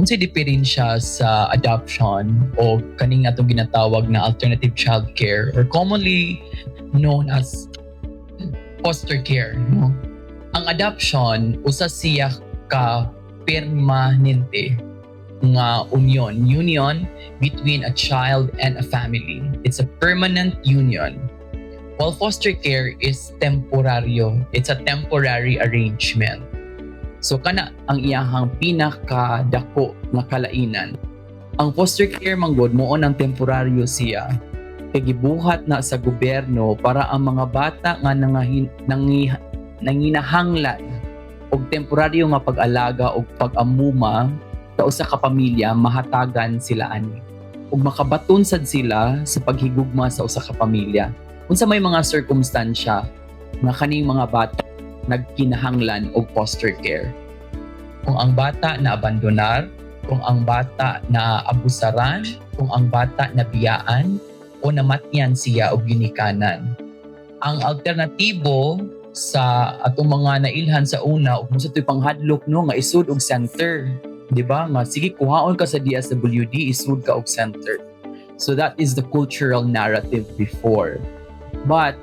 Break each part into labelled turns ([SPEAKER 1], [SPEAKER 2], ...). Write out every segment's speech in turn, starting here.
[SPEAKER 1] Unsay diferensya sa adoption o kaning atong ginatawag na alternative child care or commonly known as foster care, no? Ang adoption, usa siya ka permanente nga union between a child and a family. It's a permanent union. While foster care is temporaryo. It's a temporary arrangement. So kana ang iyahang pinakadako nga kalainan. Ang foster care manggod, mao nang temporaryo siya. Kay gibuhat na sa gobyerno para ang mga bata nga nanginahanglan og temporaryo nga pag-alaga og pag-amuma sa usa ka pamilya, mahatagan sila ani ug makabaton sad sila sa paghigugma sa usa ka pamilya. Unsa may mga sirkumstansya nga kaning mga bata nagkinahanglan og foster care? Kung ang bata na abandonar, kung ang bata na abusaran, kung ang bata nabiyaan o namatyan siya og ginikanan. Ang alternatibo sa atong mga nailhan sa una ug mo sa to'y panghadlok, no, nga isud og center, di ba, nga sige, kuhaon ka sa DSWD, isud ka og center. So that is the cultural narrative before, but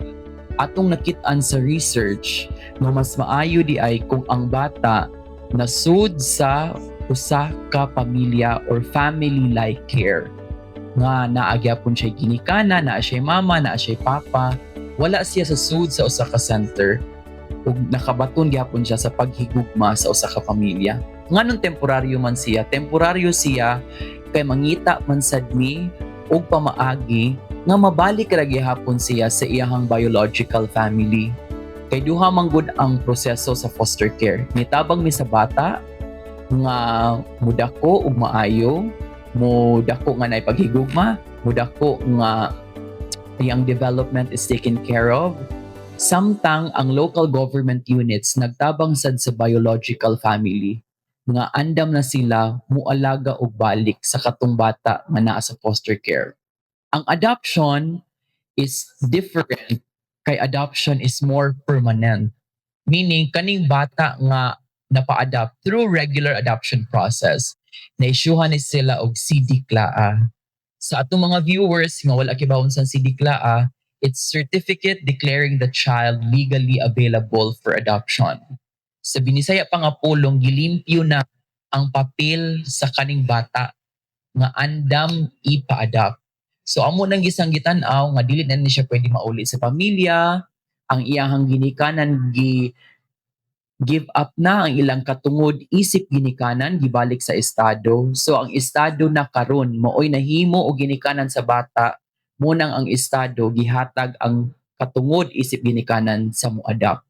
[SPEAKER 1] atong nakit-an sa research nga mas maayo di ay kung ang bata nasud sa usa ka pamilya or family like care nga naa gyapon siya ginikanan, naa siya mama, naa siya papa, wala siya sa sud sa usa ka center ug nakabaton gyapon siya sa paghigugma sa usa ka pamilya. Nganong temporaryo man siya? Temporaryo siya kay mangita man sad mi og pamaagi nga mabalik ra gihapon siya sa iyahang biological family. Kay duha man gud ang proseso sa foster care. Nitabang mi sa bata nga mudako ug maayo, mudako nga naay paghigugma, mudako nga iyang development is taken care of. Samtang ang local government units nagtabang sad sa biological family nga andam na sila mualaga og balik sa katong bata nga naa sa foster care. Ang adoption is different kay adoption is more permanent. Meaning, kaning bata nga napa-adopt through regular adoption process, na-issuehan ni sila og CDCLAA. Sa atong mga viewers nga wala kibawon sa CDCLAA, it's Certificate Declaring the Child Legally Available for Adoption. Sa Binisaya pa nga pulong, gilimpyo na ang papel sa kaning bata nga andam ipa-adopt. So amo nang gisang gitan-aw nga dili na ni siya pwede mauli sa pamilya, ang iyahang ginikanan gi give up na ang ilang katungod isip ginikanan, gibalik sa estado. So ang estado na karon maoy nahimo og ginikanan sa bata, munang ang estado gihatag ang katungod isip ginikanan sa mo-adopt.